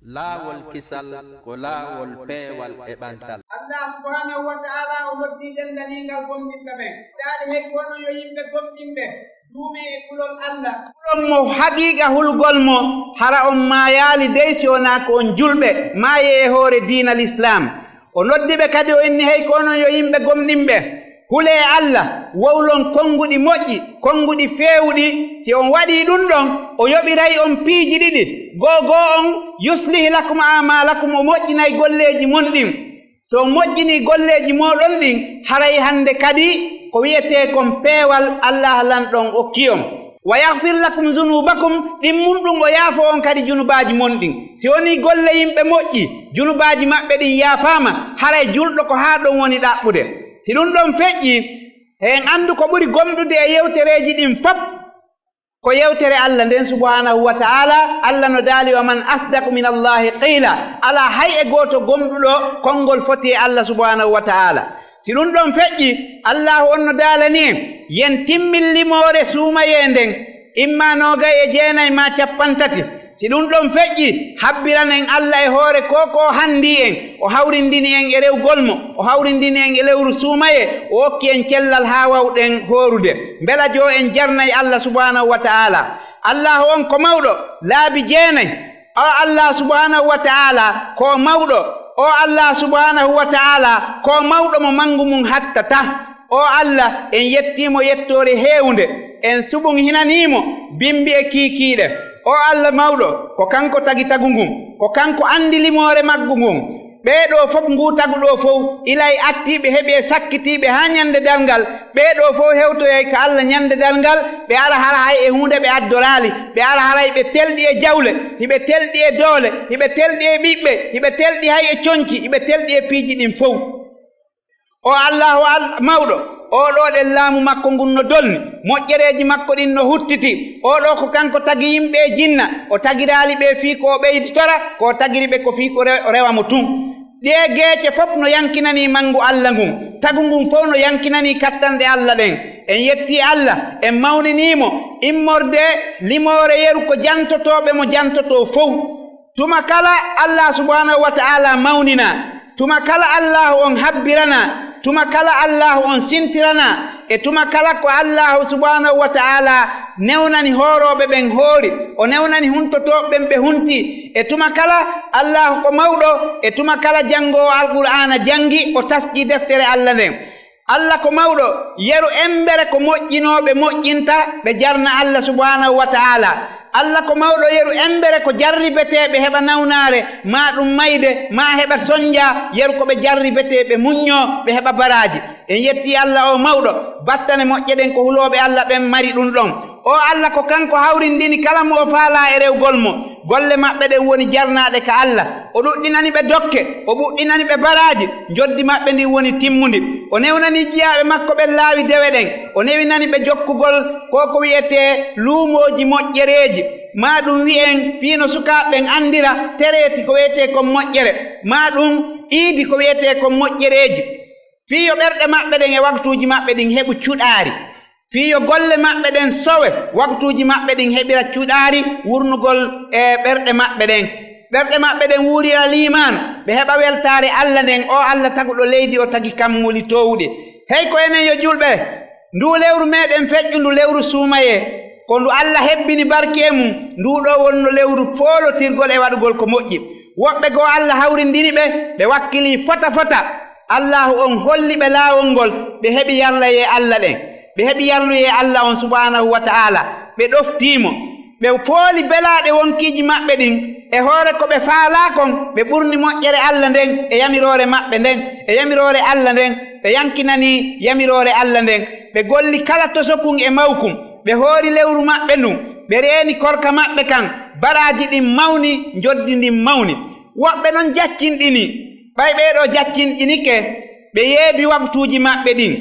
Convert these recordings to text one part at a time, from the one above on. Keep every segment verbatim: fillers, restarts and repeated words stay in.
Laawol kisal ko laawol peewal e ɓantal. Allah subhanahu wa ta'ala o noddi dendaliingal gomɗinɓe ɓen. O daali hey kono yo yimɓe gomɗinɓe duume e kulol Allah. Kulon mo haqiiqa hulgol mo hara on maayaali dey si wonaa ko on julɓe maayee e hoore diina Lislaam. O noddi ɓe kadi o inni hey kono yo yimɓe gomɗinɓe. Hulee Allah, wowlon konnguɗi moƴƴi, konnguɗi feewuɗi. Si on waɗii ɗun ɗon, o yoɓiray on piiji ɗiɗi. Goo goo on, yuslih lakum a'maalakum, o moƴƴinay golleeji mon ɗin. Si on moƴƴinii golleeji mooɗon ɗin, haray hande kadi ko wi'etee kon peewal Allah Lanɗo on okki on. Wa yaghfir lakum zunuubakum, ɗimmun ɗun o yaafoo on kadi junubaaji mon ɗin. Si wonii golle yimɓe moƴƴi, junubaaji maɓɓe ɗin yaafaama, haray julɗo ko haa ɗon woni ɗaɓɓude. Si ɗun ɗon feƴƴii, en anndu ko ɓuri gomɗude e yewtereeji ɗin fop, ko yewtere Allah nden subhaanahu wa ta'aala. Allah no daali, wa man asdaqu min Allahi qiila, alaa hay e gooto gomɗuɗo konngol foti e Allah subhaanahu wa ta'aala. Si ɗun ɗon feƴƴii, Allaahu on no daalani en, yen timmin limoore suumayee nden, imma noogay e jeenay maa cappanɗe tati. Si ɗun ɗon feƴƴii, habbiranen Allah e hoore ko ko o hanndii en, o hawrindini en e rewgol mo, o hawrindini en e lewru suumayee, o okki en cellal haa wawɗen hoorude. Mbela joo en jarnay Allah subhaanahu wa ta'aala. Allaahu on ko mawɗo, laabi jeenay. O Allah subhaanahu wa ta'aala ko mawɗo. O Allah subhaanahu wa ta'aala ko mawɗo mo manngu mun hattataa. O Allah, en yettii mo yettoore heewunde. En suɓunhinanii mo bimbi e kiikiiɗe. O Allah mawɗo, ko kanko tagi tagu ngun, ko kanko anndi limoore maggu ngun. Ɓee ɗoo fow, nguu tagu ɗoo fow, ilay attii ɓe, heɓi e sakkitii ɓe haa ɲande darngal. Ɓee ɗoo fow hewtoyay ka Allah ɲande darngal, ɓe ara hara hay e huunde ɓe addoraali, ɓe ara haray ɓe telɗi e jawle, hiɓe telɗi e doole, hiɓe telɗi e ɓiɓɓe, hiɓe telɗi hay e conci, hiɓe telɗi e piiji ɗin fow. O Allaahu Al-, mawɗo, oo ɗoo ɗen laamu makko ngun no dolni, moƴƴereeji makko ɗin no huttiti. Oo ɗoo ko kanko tagi yimɓe e jinna, o tagiraali ɓe fii ko o ɓeyditora, ko o tagiri ɓe ko fii ko re-, o rewa mo tun. Ɗee geece fow no yankinanii manngu Allah ngun, tagu ngun fow no yankinanii kattanɗe Allah ɗen. En yettii Allah, en mawninii mo, immorde limoore yeru ko jantotooɓe mo jantotoo fow. Tuma kala Allah subhaanahu wa ta'aala mawninaa, tuma kala Allaahu on habbiranaa, tuma kala Allaahu on sintiranaa, e tuma kala ko Allaahu subhaanahu wa ta'aala newnani hoorooɓe ɓen hoori, o newnani huntotooɓe ɓen ɓe huntii, e tuma kala Allaahu ko mawɗo, e tuma kala janngoowo Alqur'aana janngi, o taskii deftere Allah nden. Allah ko mawɗo, yeru embere ko moƴƴinooɓe moƴƴinta, ɓe jarna Allah subhaanahu wa ta'aala. Allah ko mawɗo, yeru embere ko jarribeteeɓe heɓa nawnaare, maa ɗum mayde, maa heɓa sonja, yeru ko ɓe jarribeteeɓe muññoo, ɓe heɓa baraaji. En yettii Allah o mawɗo, battane moƴƴe ɗen ko hulooɓe Allah ɓen mari ɗum ɗon. O Allah ko kanko hawrindini kala mo o faalaa e rewgol mo. Golle maɓɓe ɗen woni jarnaaɗe ka Allah. O ɗuɗɗinani ɓe dokke, o ɓuɗɗinani ɓe baraaji. Njoddi maɓɓe ndin woni timmundi. O newnani jiyaaɓe makko ɓen laawi dewe ɗen. O newinani ɓe jokkugol ko ko wi'etee luumooji moƴƴereeji. Maa ɗum wi'en fii no sukaaɓe ɓen anndira tereeti ko wi'etee kon moƴƴere. Maa ɗum iidi ko wi'etee kon moƴƴereeji. Fii yo ɓerɗe maɓɓe ɗen e waktuuji maɓɓe ɗin heɓu cuɗaari. Fii yo golle maɓɓe ɗen sowe, waktuuji maɓɓe ɗin heɓira cuɗaari wurnugol e ɓerɗe maɓɓe ɗen. Ɓerɗe maɓɓe ɗen wuurira liimaanu, ɓe heɓa weltaare Allah nden, o Allah taguɗo leydi, o tagi kammuuli toowuɗi. Hey ko enen yo julɓe, nduu lewru meɗen feƴƴundu lewru suumayee, ko ndu Allah hebbini barki e mum, nduu ɗoo wonno lewru foolotirgol e waɗugol ko moƴƴi. Woɓɓe goo Allah hawrindini ɓe, ɓe wakkilii fota fota. Allaahu on holli ɓe laawol ngol, ɓe heɓi yarlayee Allah ɗen. Ɓe heɓi yarluyee Allah on subhaanahu wa ta'aala. Ɓe ɗoftii mo. Ɓe fooli belaaɗe wonkiiji maɓɓe ɗin. E hoore ko ɓe faalaa kon, ɓe ɓurni moƴƴere Allah nden e yamiroore maɓɓe nden, e yamiroore Allah nden, ɓe yankinanii yamiroore Allah nden. Ɓe golli kala tosokun e mawkun. Ɓe hoori lewru maɓɓe ndun. Ɓe reeni korka maɓɓe kan. Baraaji ɗin mawni, njoddi ndin mawni. Woɓɓe non jaccinɗini. Ɓay ɓee ɗoo jaccinɗinike, ɓe yeebi waktuuji maɓɓe ɗin,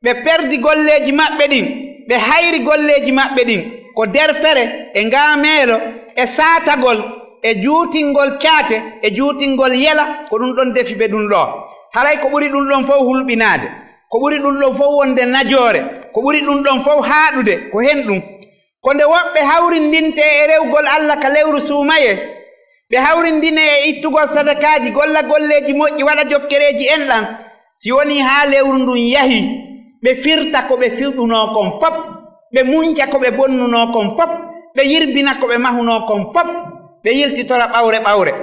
ɓe perdi golleeji maɓɓe ɗin, ɓe hayri golleeji maɓɓe ɗin, ko derfere e ngaameelo e saatagol e juutingol caate e juutingol yela, ko ɗum ɗon defi ɓe ɗum ɗoo. Haray ko ɓuri ɗum ɗon fow hulɓinaade, ko ɓuri ɗum ɗon fow wonde najoore, ko ɓuri ɗum ɗon fow haaɗude, ko hen ɗum. Ko nde woɓɓe hawrindintee e rewgol Alla ka lewru suumayee, Ɓe hawrindine e ittugol sadakaaji, golla golleeji moƴƴi, waɗa jokkereeji enɗan. Si wonii haa lewru ndun yahii, ɓe firta ko ɓe fiɗunoo kon fow, ɓe munca ko ɓe bonnunoo kon fow, ɓe yirbina ko ɓe mahunoo kon fow, ɓe yiltitora ɓawre ɓawre.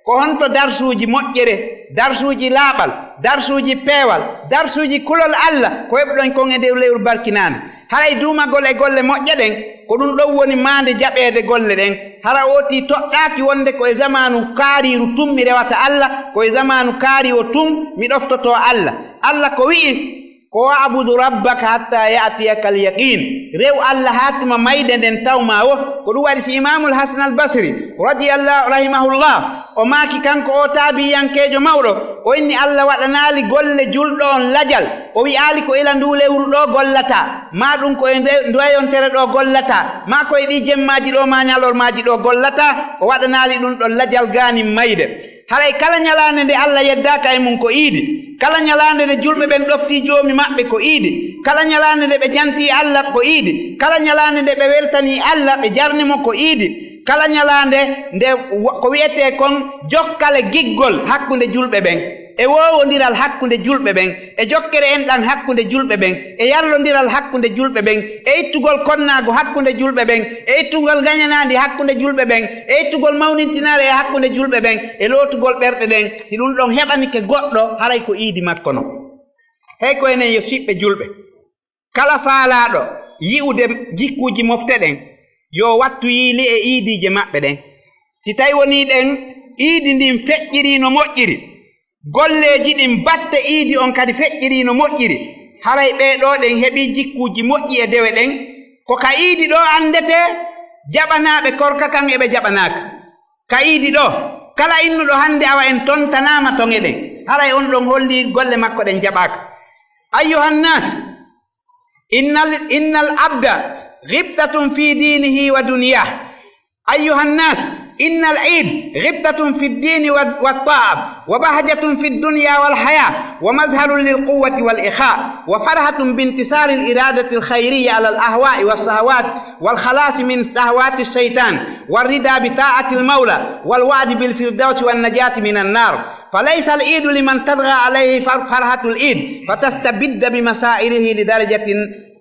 Ko honto darsuuji moƴƴere, darsuuji laaɓal, darsuuji peewal, darsuuji kulol Alla ko heɓuɗon kon e nder lewru barkinaandu? Haray duumagol e golle moƴƴe ɗen, ko ɗun ɗon woni maande jaɓeede golle ɗen. Hara ootii toɗɗaaki wonde ko e zamaanu kaariiru tun mi rewata Alla, ko e zamaanu kaariiwo tun mi ɗoftotoo Alla. Alla ko wi'i, ko "Wa'budu rabbaka hatta ya'tiyakal yaqiin." Rew Alla haa tuma mayde nden taw maa wo. Ko ɗun waɗi si Imaamul Hasan al Basri, radiyallahu, rahimahullah, o maaki kanko oo taabiyankeejo mawɗo, o inni Alla waɗanaali golle julɗo on lajal. O wi'aali ko ila nduu lewru ɗoo gollataa, maa ɗun ko e nde, ndu yontere ɗoo gollataa, maa ko e ɗii jemmaaji ɗoo, maa ñalormaaji ɗoo gollataa. O waɗanaali ɗun ɗon lajal gaanin mayde. Haray kala ñalaande nde Alla yeddaaka e mun ko iidi, kala ñalaande nde julɓe ɓen ɗoftii Joomi maɓɓe ko iidi, kala ñalaande nde ɓe jantii Alla ko iidi, kala ñalaande nde ɓe weltanii Alla, ɓe jarni mo ko iidi, kala ñalaande nde wo-, ko wi'etee kon jokkale giggol hakkunde julɓe ɓen, e woowondiral hakkunde julɓe ɓen, e jokkere enɗan hakkunde julɓe ɓen, e yarlondiral hakkunde julɓe ɓen, e ittugol konnaagu hakkunde julɓe ɓen, e ittugol ngañanaandi hakkunde julɓe ɓen, e ittugol mawnintinaare e hakkunde julɓe ɓen, e lootugol ɓerɗe ɗen. Si ɗun ɗon heɓanike goɗɗo, haray ko iidi makko non. Hey ko enen yo siɓɓe julɓe, kala faalaaɗo yi'ude jikkuuji mofte ɗen, yo wattu yiili e iidiije maɓɓe ɗen. Si tawi wonii ɗen iidi ndin feƴƴirii no moƴƴiri, golleeji ɗin batte iidi on kadi feƴƴirii no moƴƴiri, haray ɓee ɗoo ɗen heɓii jikkuuji moƴƴi e dewe ɗen. Ko ka iidi ɗoo anndetee jaɓanaaɓe korka kan e ɓe jaɓanaaka. Ka iidi ɗoo, kala innuɗo hannde awa en tontanaama toŋe ɗen, haray on ɗon hollii golle makko ɗen jaɓaaka. Ayyuhan naas, innal, innal abda ghibtatun fi dinihi wa dunyah. أيها الناس، إن العيد غبطة في الدين وال-، والطاعة، وبهجة في الدنيا والحياة، ومظهر للقوة والإخاء، وفرحة بانتصار الإرادة الخيرية على الأهواء والشهوات، والخلاص من شهوات الشيطان، والرضا بطاعة المولى، والوعد بالفردوس والنجاة من النار. فليس العيد لمن تطغى عليه فر-، فرحة العيد، فتستبد بمشاعره لدرجة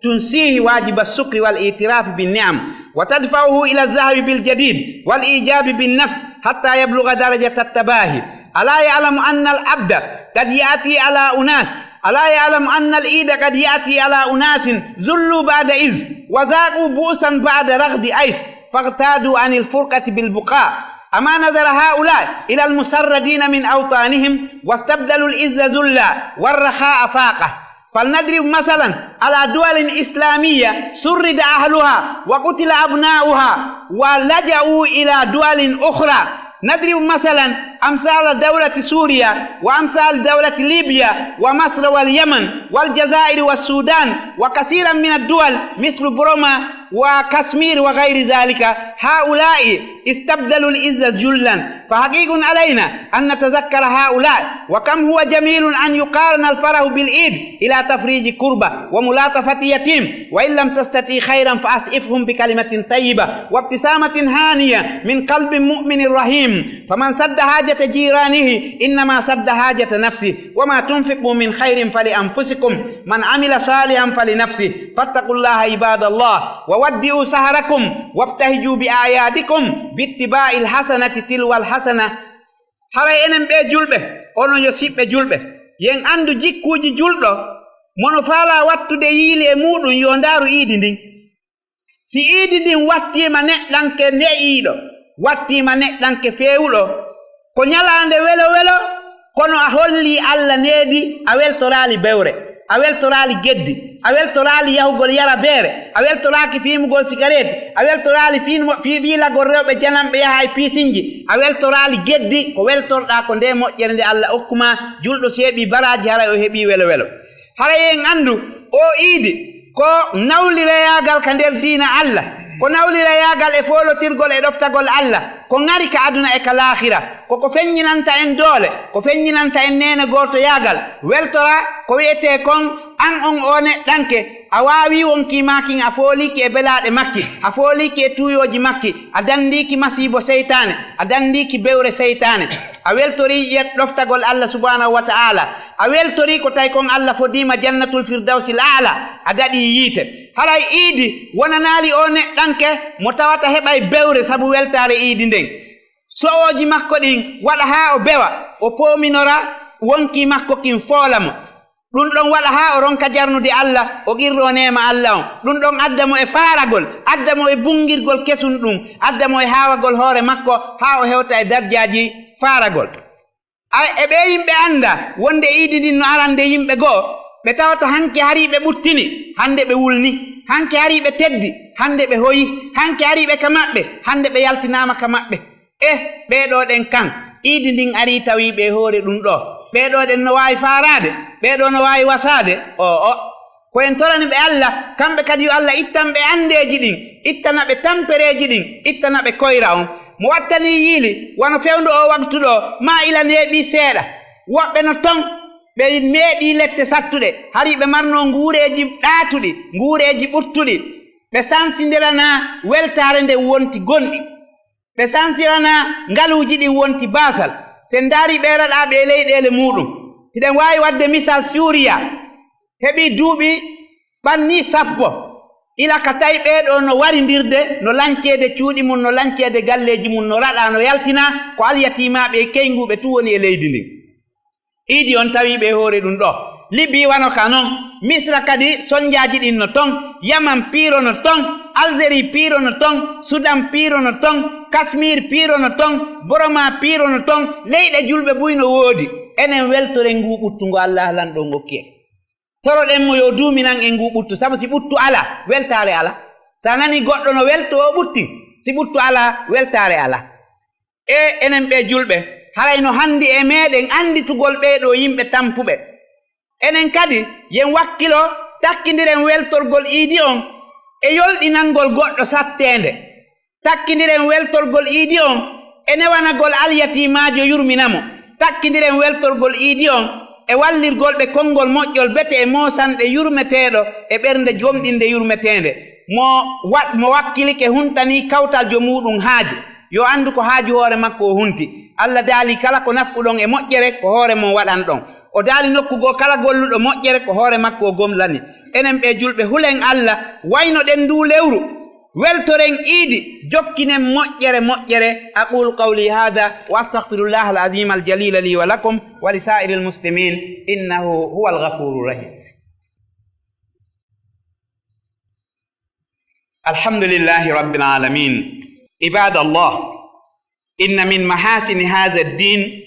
تنسيه واجب الشكر والاعتراف بالنعم، وتدفعه إلى الذهاب بالجديد والإعجاب بالنفس حتى يبلغ درجة التباهي. ألا يعلم أن العبد قد يأتي على أناس، ألا يعلم أن العيد قد يأتي على أناس ذلوا بعد عز، وذاقوا بؤسا بعد رغد أيس، فاغتادوا عن الفرقة بالبقاء. أما نظر هؤلاء إلى المشردين من أوطانهم، واستبدلوا العز ذلا والرخاء فاقة. فلنضرب مثلا على دول إسلامية شرد أهلها وقتل أبناؤها ولجأوا إلى دول أخرى. نضرب مثلا أمثال دولة سوريا وأمثال دولة ليبيا ومصر واليمن والجزائر والسودان وكثيرا من الدول مثل بروما وكشمير وغير ذلك. هؤلاء استبدلوا العز ذلا، فحقيق علينا أن نتذكر هؤلاء. وكم هو جميل أن يقارن الفرح بالعيد إلى تفريج كربة وملاطفة يتيم، وإن لم تستطع خيرا فأسعفهم بكلمة طيبة وابتسامة هانية من قلب مؤمن رحيم. فمن سد حاجة جيرانه إنما سد حاجة نفسه، وما تنفقوا من خير فلأنفسكم، من عمل صالحا فلنفسه. فاتقوا الله عباد الله، وودعوا سحركم، وابتهجوا بأعيادكم باتباع الحسنة تلو الحسنة. Haray enen ɓee julɓe, onon yo siɓɓe julɓe, yen anndu jikkuuji julɗo, mo no faalaa wattude yiili e muuɗum, yo ndaaru iidi ndin. Si iidi ndin wattiima neɗɗanke ne'iiɗo, wattiima neɗɗanke feewuɗo, ko ñalaande welo welo, kono a hollii Alla needi, a weltoraali bewre, a weltoraali geddi, a weltoraali yahugol yara beere, a weltoraaki fiimugol sikareet, a weltoraali fiimo-, fii-, fiilagol rewɓe jananɓe yaha e piisinji, a weltoraali geddi, ko weltorɗaa ko ndee moƴƴere nde Alla okku maa. Julɗo si heɓii baraaji, haray o heɓii welo welo. Haray en anndu, oo iidi ko nawliroyaagal ka nder diina Alla, ko nawliroyaagal e foolotirgol e ɗoftagol Alla, ko ŋari ka aduna e ka laakhira, ko ko feññinanta en doole, ko feññinanta en neene gootoyaagal, weltora ko wi'etee kon an on oo neɗɗanke, A waawi wonkii maa kin, a fooliiki e belaaɗe makki, a fooliiki e tuuyooji makki, a dandiiki masiibo seytaane, a dandiiki bewre seytaane. A weltorii ƴeet ɗoftagol Allah subhanahu wa ta'ala. A weltorii ko tawi kon Allah fodii ma jannatul firdawsil a'la, a daɗii yiite. Haray iidi wonanaali oo neɗɗanke mo tawata heɓay bewre sabu weltaare iidi nden. So'ooji makko ɗin waɗa haa o bewa, o poominora wonkii makko kin foola mo. Ɗun ɗon waɗa haa o ronka jarnude Allah, o qirroo neema Allah on. Ɗun ɗon adda mo e faaragol, adda mo e bungirgol kesun ɗun, adda mo e haawagol hoore makko haa o hewta e darjaaji faaragol. A, e ɓee yimɓe annda wonde iidi ndin no arande yimɓe goo, ɓe tawata hanki harii ɓe ɓuttini, hande ɓe wulni, hanki harii ɓe teddi, hande ɓe hoyi, hanki harii ɓe ka maɓɓe, hande ɓe yaltinaama ka maɓɓe. Eh, ɓee ɗoo ɗen kan, iidi ndin arii tawii ɓe e hoore ɗun ɗoo. Ɓee ɗoo ɗen no waawi faaraade, ɓee ɗoo no waawi wasaade. Oo, o. Ko en torani ɓe Allah, kamɓe kadi yo Allah ittan ɓe andeeji ɗin, ittana ɓe tampereeji ɗin, ittana ɓe koyra on. Mo wattanii yiili, wano fewndo oo waktu ɗoo, maa ila neeɓii seeɗa. Woɓɓe no ton, ɓe meeɗii lette sattuɗe, hari ɓe marnoo nguureeji ɗaatuɗi, nguureeji ɓuttuɗi. Ɓe sansindiranaa weltaare nde wonti gonɗi. Ɓe sansiranaa ngaluuji ɗin wonti baasal. Si en ndaarii ɓee raɗaaɓe e leyɗeele muuɗum, hiɗen waawi waɗde misal Suuriya. Heɓii duuɓi ɓannii sappo. Ila ka tawi ɓee ɗoo no warindirde, no lanceede cuuɗi mun, no lanceede galleeji mun, no raɗaa, no yaltinaa, ko alyatiimaaɓe e keynguuɓe tun woni e leydi ndin. Iidi on tawii ɓe e hoore ɗun ɗoo. Libi wano ka non. Misra kadi sonjaaji ɗin no ton. Yaman piiro no ton. Algérie piiro no ton. Sudan piiro no ton. Kasmiir piiro no ton. Boroma piiro no ton. Leyɗe julɓe buy no woodi. Enen weltoren nguu ɓuttu ngo Allah lanɗo on okki en. Toroɗen mo yo duuminan en nguu ɓuttu. Sabu si ɓuttu alaa, weltaare alaa. Si a nanii goɗɗo no weltoo, o ɓuttin. Si ɓuttu alaa, weltaare alaa. E enen ɓee julɓe, haray no hanndi e meeɗen annditugol ɓee ɗoo yimɓe tampuɓe. Enen kadi, yen wakkilo, takkindiren weltorgol iidi on e yolɗinangol goɗɗo satteende. Takkindiren weltorgol iidi on e newanagol alyatiimaajo, yurmina mo. Takkindiren weltorgol iidi on e wallirgol ɓe konngol moƴƴol, bete e moosanɗe yurmeteeɗo e ɓernde gomɗinde yurmeteende. Mo wa-, mo wakkilike huntanii kawtal jo muuɗum haaju, yo anndu ko haaju hoore makko o hunti. Allah daali, kala ko nafquɗon e moƴƴere, ko hoore mon waɗanɗon. O daali nokku goo, kala golluɗo moƴƴere, ko hoore makko o gomlani. Enen ɓee julɓe, hulen Allah, waynoɗen nduu lewru, weltoren iidi, jokkinen moƴƴere moƴƴere. أقول قولي هذا وأستغفر الله العظيم الجليل لي ولكم ولسائر المسلمين إنه هو الغفور الرحيم. الحمد لله رب العالمين. عباد الله، إن من محاسن هذا الدين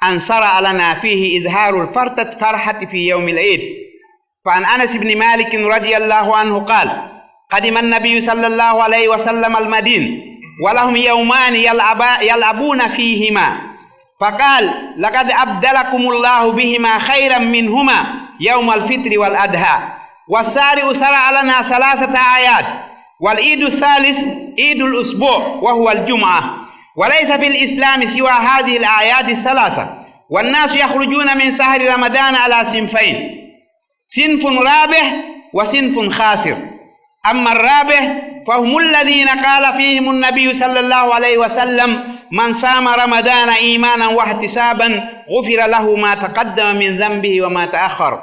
أن شرع لنا فيه إظهار الفرحة، فرحة في يوم العيد. فعن أنس بن مالك رضي الله عنه قال: قدم النبي صلى الله عليه وسلم المدينة ولهم يومان يلعبا-، يلعبون فيهما، فقال: لقد أبدلكم الله بهما خيرا منهما يوم الفطر والأضحى. والشارع شرع لنا ثلاثة أعياد، والعيد الثالث عيد الأسبوع وهو الجمعة، وليس في الإسلام سوى هذه الأعياد الثلاثة، والناس يخرجون من شهر رمضان على صنفين، صنف رابح وصنف خاسر. أما الرابح فهم الذين قال فيهم النبي صلى الله عليه وسلم: من صام رمضان إيمانا واحتسابا غفر له ما تقدم من ذنبه وما تأخر.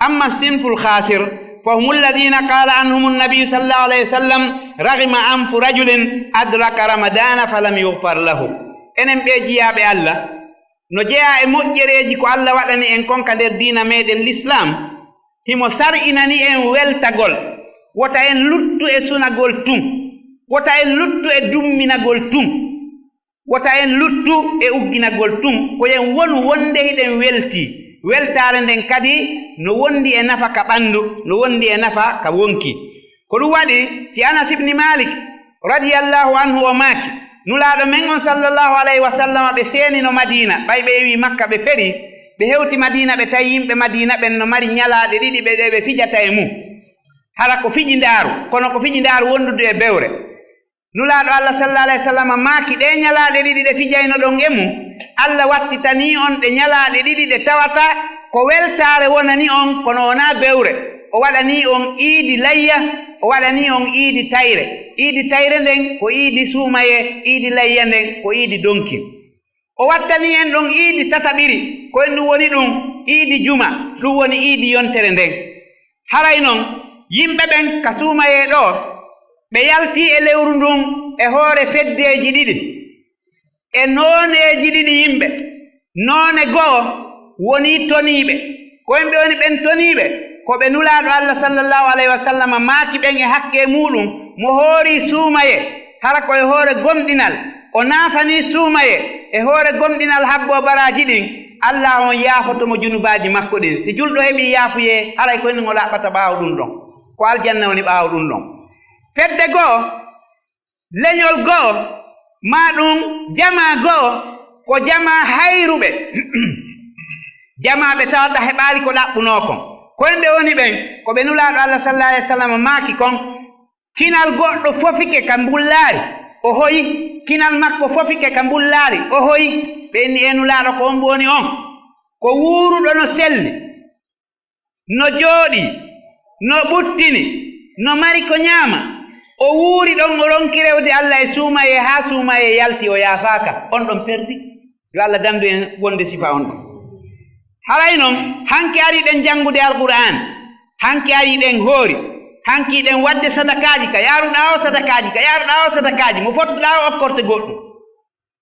أما الصنف الخاسر فهم الذين قال عنهم النبي صلى الله عليه وسلم: رغم أنف رجل أدرك رمضان فلم يغفر له. Enen ɓee jiyaaɓe Allah, no jeyaa e moƴƴereeji ko Allah waɗani en kon ka nder diina meeɗen Lislaam, himo sar'inani en weltagol. Wota en luttu e sunagol tun. Wota en luttu e dumminagol tun. Wota en luttu e ugginagol tun. Ko en wonu wonde hiɗen weltii. Weltaare nden kadi no wondi e nafa ka ɓandu, no wondi e nafa ka wonki. Ko ɗum waɗi, si Anas ibni Malik radiyallahu anhu o maaki, Nulaaɗo men on sallallahu alayhi wa sallam, ɓe seenino Madiina, ɓay ɓe iwii Makka, ɓe ferii, ɓe hewti Madiina, ɓe tawi yimɓe Madiina ɓen no mari ñalaaɗe ɗiɗi ɓe, ɗe ɓe fijata e mun. Hara ko fijindaaru, kono ko fijindaaru wondudu e bewre. Nulaaɗo Allah sallallahu alayhi wa sallam maaki, ɗee ñalaaɗe ɗiɗi ɗe fijaynoɗon e mun, Allah wattitanii on ɗe ñalaaɗe ɗiɗi ɗe tawata ko weltaare wonani on, kono wonaa bewre. O waɗanii on iidi layya, o waɗanii on iidi tayre. Iidi tayre nden ko iidi suumayee, iidi layya nden ko iidi donki. O wattanii en ɗon iidi tataɓiri, ko en ɗum woni ɗum iidi juma, ɗum woni iidi yontere nden. Haray non, yimɓe ɓen ka suumayee ɗoo, ɓe yaltii e lewru ndun e hoore feddeeji ɗiɗi, e nooneeji ɗiɗi yimɓe. Noone go'o wonii toniiɓe. Ko en ɓe woni ɓen toniiɓe? Ko ɓe Nulaaɗo Allah sallallahu alayhi wa sallam maaki ɓen e hakkee muuɗum, mo hoorii suumayee, hara ko e hoore gomɗinal, o naafanii suumayee e hoore gomɗinal habboo baraaji ɗin, Allah on yaafoto mo junubaaji makko ɗin. Si julɗo heɓii yaafuyee, haray ko e ɗum o laɓɓata ɓaawo ɗum ɗon. Ko aljanna woni ɓaawo ɗum ɗon. Fedde go'o, leñol go'o, maa ɗum jamaa go'o, ko jamaa hayruɓe. Jamaa ɓe tawata heɓaali ko ɗaɓɓunoo kon. Ko en ɓe woni ɓen? Ko ɓe Nulaaɗo Allah sallallahu alayhi wa sallam maaki kon. Kinal goɗɗo fofike ka mbullaari, o hoyi. Kinal makko fofike ka mbullaari, o hoyi. Ɓe inni, "E Nulaaɗo, ko hombo woni on?" Ko wuuruɗo no selli, no jooɗii, no ɓuttini, no mari ko ñaama. O wuuri ɗon, o ronki rewde Allah e suumayee, haa suumayee yalti, o yaafaaka. On ɗon perdi. Yo Allah dandu en wonde sifa on ɗon. Haray non, hanki ari ɗen janngude Alqur'aan, hanki ari ɗen hoori, hanki ɗen waɗde sadakaaji, ka yaaruɗaa o sadakaaji, ka yaaruɗaa o sadakaaji, mo fottuɗaa o okkorte goɗɗum.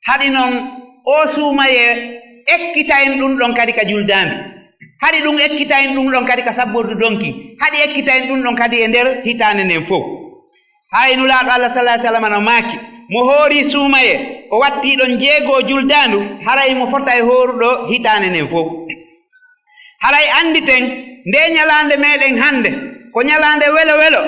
Haɗi non, o suumayee ekkita en ɗum ɗon kadi ka juldaandi. Haɗi ɗum ekkita en ɗum ɗon kadi ka sabbordu donki. Haɗi ekkita en ɗum ɗon kadi e nder hitaande nden fow. Hay Nulaaɗo Allah sallallahu alayhi wa sallam no maaki, mo hoori suumayee, o watti ɗon jeego juldaandu, haray mo fota e hooruɗo hitaande nden fow. Haray annditen, ndee ñalaande meɗen hannde, ko ñalaande welo welo,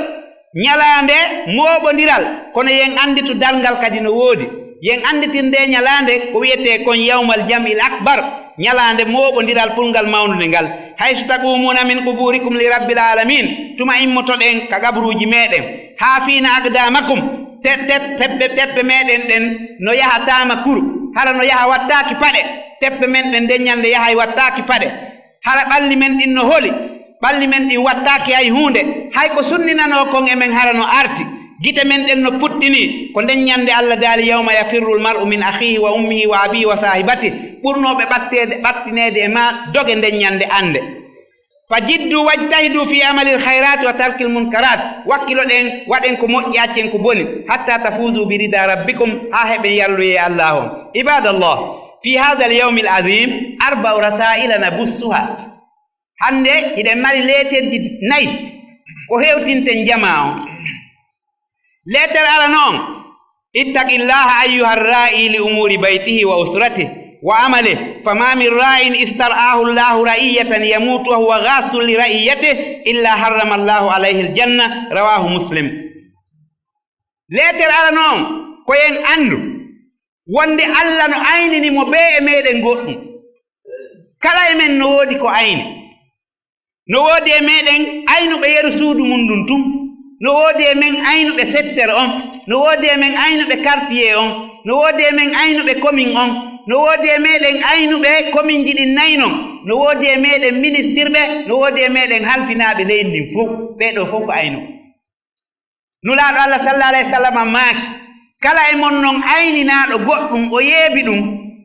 ñalaande mooɓondiral, kono yen annditu darngal kadi no woodi. Yen annditin ndee ñalaande ko wi'etee kon yawmal jam'il akbar, ñalaande mooɓondiral pulngal mawnunde ngal. Haysu taqumuna min quburikum li rabbil alamin, tuma immotoɗen ka qabruuji meɗen. Haafiina aqdamakum, te-, te-, teppe, teppe meɗen ɗen no yaha taama kuru, hara no yaha wattaaki paɗe. Teppe men ɗen nden ñande yahay wattaaki paɗe. Hara ɓalli men ɗin no holi? Ɓalli men ɗin wattaaki hay huunde. Hay ko sunninanoo kon e men hara no arti. Gite men ɗen no puɗɗini. Ko nden ñande Allah daali, "Yawma yafirrul mar'u min akhihi wa ummihi wa abihi wa sahibatihi." Ɓurnooɓe ɓatteede, ɓattineede e maa, doge nden ñande annde. Fa jiddu wajtahidu fi amalil khayrati wa tarkil munkarat. Wakkiloɗen, waɗen ko moƴƴi, accen ko boni. Hatta tafuzu bi rida rabbikum, haa heɓen yarloye Allah on. Ibadallah, fi hadha al yawmi al azim, arba'u rasaila nabussuha. Hannde hiɗen mari leeterji nayi ko hewtinten jamaa on. Leeter arano on, "Ittaqillaha ayyuha rra'i li umuri baytihi wa usratihi wa amalihi, fama min ra'in istar'ahu Allahu ra'iyatan yamutu wa huwa ghassun li ra'iyatihi illa harrama Allahu alayhi aljanna." Rawahu Muslim. Leeter arano on, ko en anndu wonde Allah no aynini mo bee e meɗen goɗɗum. Kala e men no woodi ko ayni. No woodi e meɗen aynuɓe yeru suudu mum ndun tun. No woodi e men aynuɓe secteur on. No woodi e men aynuɓe quartier on. No woodi e men aynuɓe commune on. No woodi e meɗen aynuɓe commune ji ɗin nayi non. No woodi e meɗen ministirɓe. No woodi e meɗen halfinaaɓe leydi ndin fow. Ɓee ɗoo fow ko aynuɓe. Nulaaɗo Allah sallallahu alayhi wa sallam maaki, kala e mon non ayninaaɗo goɗɗum, o yeebi ɗum,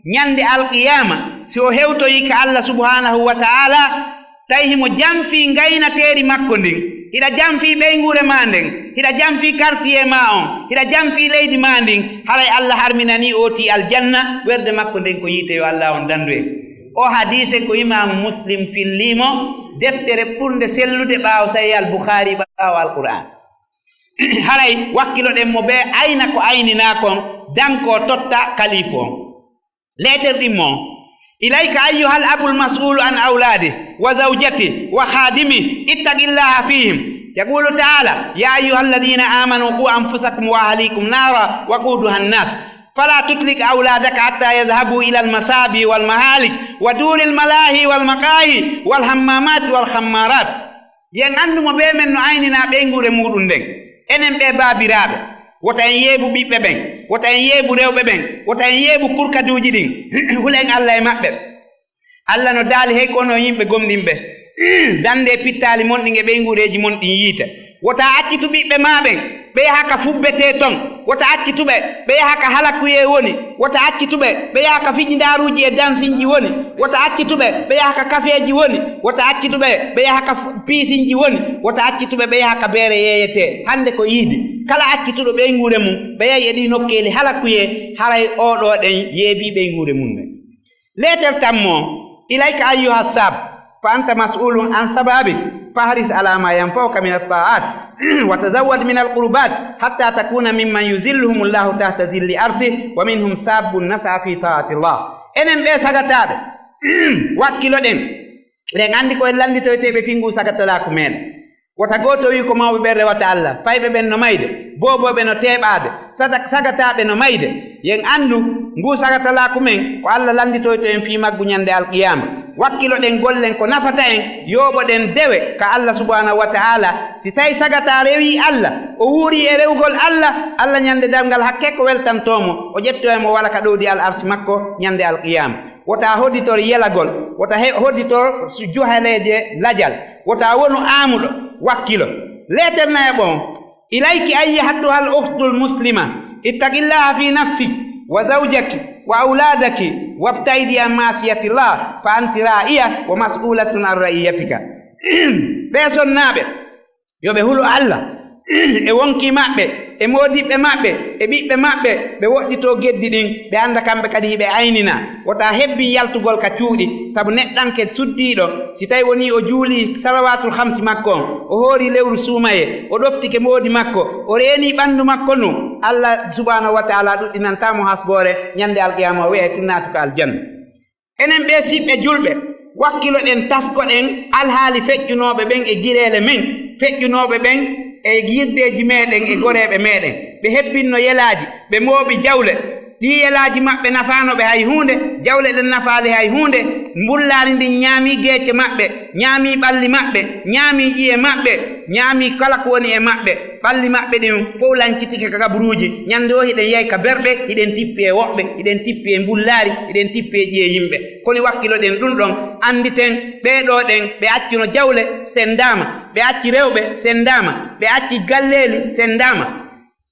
ñande alqiyaama, si o hewtoyi ka Allah subhanahu wa ta'ala, tawi himo janfii ngaynateeri makko ndin, hiɗa janfii ɓeynguure maa nden, hiɗa janfii quartier maa on, hiɗa janfii leydi maa ndin, haray Allah harminanii ootii aljanna, werde makko nden ko yiite, yo Allah on dandu en. O hadiise ko Imaamu Muslim fillii mo, deftere ɓurnde sellude ɓaawo Sahih al-Bukhari, ɓaawo Alqur'aan. Haray wakkiloɗen mo bee ayna ko ayninaa kon, danko totta kalifu on. Leeter ɗin mo on. Ilayka ayyuhal abul mas'ulu an awladi wa zawjati wa khadimi, ittaqillaha fihim. Yaqulu ta'ala, "Ya ayyuhalladhina amanu qu anfusakum wa ahlikum nara wa quduha an-nas. Fala tutlik awladaka hatta yadhhabu ila al-masabi wal mahalik wa duril malahi wal maqahi wal hammamati wal khammarat." Yen anndu mo bee men no ayninaa ɓeynguure muuɗum nden. Enen ɓee baabiraaɓe, wota en yeebu ɓiɓɓe ɓen, wota en yeebu rewɓe ɓen, wota en yeebu kurkaduuji ɗin, hulen Allah e maɓɓe. Allah no daali, hey ko onon yimɓe gomɗinɓe, dande pittaali mon ɗin e ɓeynguureeji mon ɗin yiite. Wota accitu ɓiɓɓe maa ɓen, ɓe yaha ka fubbetee ton. Wota accitu ɓe, ɓe yaha ka halakuyee woni. Wota accitu ɓe, ɓe yaha ka fijindaaruuji e dansinji woni. Wota accitu ɓe, ɓe yaha ka kafeeji woni. Wota accitu ɓe, ɓe yaha ka fu-, piisinji woni. Wota accitu ɓe, ɓe yaha ka beere yeeyetee. Hannde ko iidi. Kala accituɗo ɓeynguure mum, ɓe yahi e ɗii nokkeeli halakuyee, haray oo ɗoo ɗen yeebii ɓeynguure mum nden. Leetel tammo, ilayka ayyuha sab, fa anta mas'ulun an shababik, fahris ala ma yanfa'uka min at-ta'at, wa tazawwad min al-qurbat, hatta takuna mimman yuzilluhum Allahu tahta zilli arsi, wa minhum shabbun nasha'a fi ta'ati Allah. Enen ɓee sagataaɓe, wakkiloɗen, eɗen anndi ko en lannditoyteeɓe fii nguu sagatalaaku meɗen. Wota gooto wi'u ko mawɓe ɓen rewata Alla. Fayɓe ɓen no mayde, boobooɓe no teeɓaade, sata-, sagataaɓe no mayde. Yo en anndu, nguu sagatalaaku men, ko Alla lannditoyto en fii maggu ñande alqiyaama. Wakkiloɗen gollen ko nafata en, yooɓoɗen dewe ka Alla subhaanahu wa ta'aala. Si tawi sagataa rewii Alla, o wuurii e rewugol Alla, Alla ñande darngal hakkee ko weltantoo mo, o ƴettoo e mo wala ka ɗowdi al arsi makko ñande alqiyaama. Wota hoditor yelagol, wota he-, hoditor su-, juhaleeje lajal, wota wonu aamuɗo, wakkilo. Leeter nayaɓo on, ilayki ayyatuhal ukhtul muslima, ittaqillaha fi nafsik wa zawjaki wa awladaki wabtaidi an ma'siyatillah fa anti ra'iya wa mas'ulatun an ra'iyatika. Ɓee sonnaaɓe, yo ɓe hulu Alla e wonkii maɓɓe, e moodiɓɓe maɓɓe, e ɓiɓɓe maɓɓe, ɓe woɗɗitoo geddi ɗin, ɓe annda kamɓe kadi hiɓe ayninaa. Wota hebbin yaltugol ka cuuɗi, sabu neɗɗanke suddiiɗo, si tawi wonii o juulii salawaatul hamsi makko on, o hoorii lewru suumayee, o ɗoftike moodi makko, o reenii ɓanndu makko ndun, Alla subhaanahu wa ta'aala ɗuɗɗinantaa mo hasboore, ñande alqiyaama o wi'ay tun naatu ka aljanna. Enen ɓee siɓɓe julɓe, wakkiloɗen, taskoɗen alhaali feƴƴunooɓe ɓen e gireele men, feƴƴunooɓe ɓen e yiddeeji meɗen e goreeɓe meɗen. Ɓe hebbinno yelaaji, ɓe mooɓi jawle. Ɗii yelaaji maɓɓe nafaano ɓe hay huunde, jawle ɗen nafaali hay huunde. Mbullaari ndin ñaamii geece maɓɓe, ñaamii ɓalli maɓɓe, ñaamii ƴi'e maɓɓe, ñaamii kala ko woni e maɓɓe. Ɓalli maɓɓe ɗin fow lancitike ka kaburuuji. Ñande woo hiɗen yahi ka berɗe, hiɗen tippi e woɓɓe, hiɗen tippi e mbullaari, hiɗen tippi e ƴi'e yimɓe. Koni wakkiloɗen ɗun ɗon, annditen ɓee ɗoo ɗen, ɓe accuno jawle, senndaama, ɓe acci rewɓe, senndaama, ɓe acci galleeli, senndaama.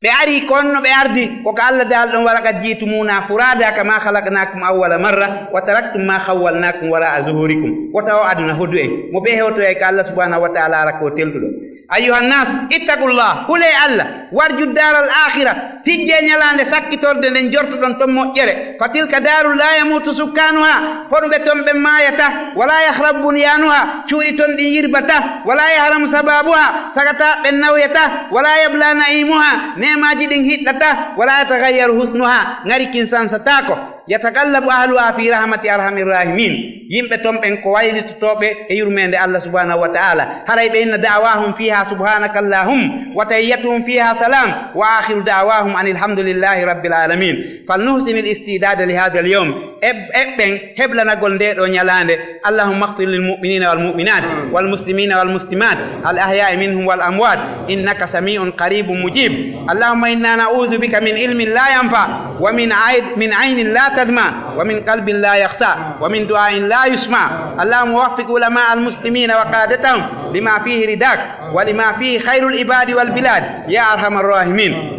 Ɓe arii ko honno ɓe ardi, ko ka Alla daali ɗon, "Walaqad ji'tumuuna furaada kama khalaqnaakum awwala marra, wa taraktum ma khawwalnaakum waraa'a zuhuurikum." Wota oo aduna hodu en, mo bee hewtoyay ka Alla subhaanahu wa ta'aala ara ko telɗuɗo. Ayyuhan naas, ittaqullah, hulee Alla, warju daaral aakhira, tijjee ñalaande sakkitorde nden jortoɗon ton moƴƴere. Fa tilka daaru laa yamuutu sukkaanuhaa, hoɗuɓe ton ɓen maayataa, wa laa yahrabu bunyaanuhaa, cuuɗi ton ɗin yirbataa, wa laa yahramu shabaabuhaa, sagataaɓe ɓen nawyataa, wa laa yablaa na'iimuhaa, neemaaji ɗin hiɗɗataa, wa laa yataghayyaru husnuhaa, ŋari kin sansataako. Yataghallabu ahluhaa fii rahmati arhamir raahimiin. Yimɓe ton ɓen ko waylitotooɓe e yurmeende Alla subhaanahu wa ta'aala. Haray ɓe inna da'waahum fiihaa subhaanaka allahumma wa tahiyyatuhum fiihaa salaam wa aakhiru da'waahum anil hamdulillaahi rabbil aalamiin. Fal nuhsinil isti'daada li haadhal yawm. Eb-, eɓɓen heblanagol ndee ɗoo ñalaande. Allahumma ighfir lil mu'miniina wal mu'minaat wal muslimiina wal muslimaat al ahyaa'i minhum wal amwaat innaka samii'un qariibun mujiib. Allahumma innaa na'uuzu bika min ilmin laa yanfa' wa min ayn-, min aynin laa tadma' wa min qalbin laa yakhsha' wa min du'aa'in laa yusma'. Allahumma waffiq ulamaa'al muslimiina wa qaadatahum limaa fiihi ridaak wa limaa fiihi khayrul ibaadi wal bilaad yaa arhamar raahimiin.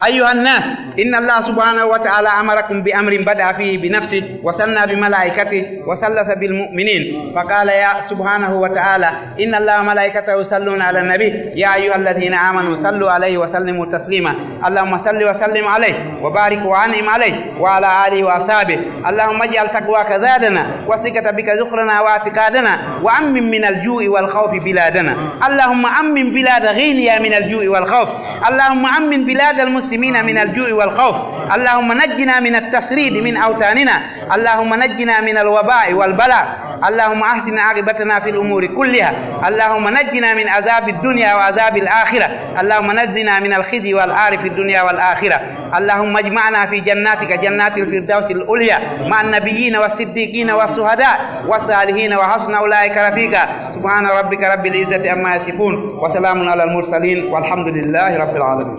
Ayyuhan naas, inna Allaha subhaanahu wa ta'aalaa amarakum bi amrin bada'a fiihi bi nafsihi wa sanna bi malaa'ikatihi wa sallasa bil mu'miniin. Fa qaala subhaanahu wa ta'aalaa, إن الله وملائكته يصلون على النبي، يا أيها الذين آمنوا صلوا عليه وسلموا تسليما. اللهم صل وسلم عليه وبارك وأنعم عليه وعلى آله وأصحابه. اللهم اجعل تقواك زادنا وثقة بك ذخرنا واعتقادنا وأمن من الجوع والخوف بلادنا. اللهم أمن بلاد غينيا من الجوع والخوف. اللهم أمن بلاد المسلمين من الجوع والخوف. اللهم نجنا من التشريد من أوطاننا. اللهم نجنا من الوباء والبلاء. اللهم أحسن عاقبتنا في الأمور كلها. اللهم نجنا من عذاب الدنيا وعذاب الآخرة. اللهم نجنا من الخزي والعار في الدنيا والآخرة. اللهم اجمعنا في جناتك جنات الفردوس العليا مع النبيين والصديقين والشهداء والصالحين وحسن أولئك رفيقا. سبحان ربك رب العزة عما يصفون وسلام على المرسلين والحمد لله رب العالمين.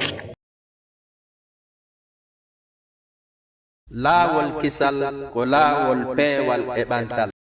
Laawol kisal ko laawol peewal e ɓantal.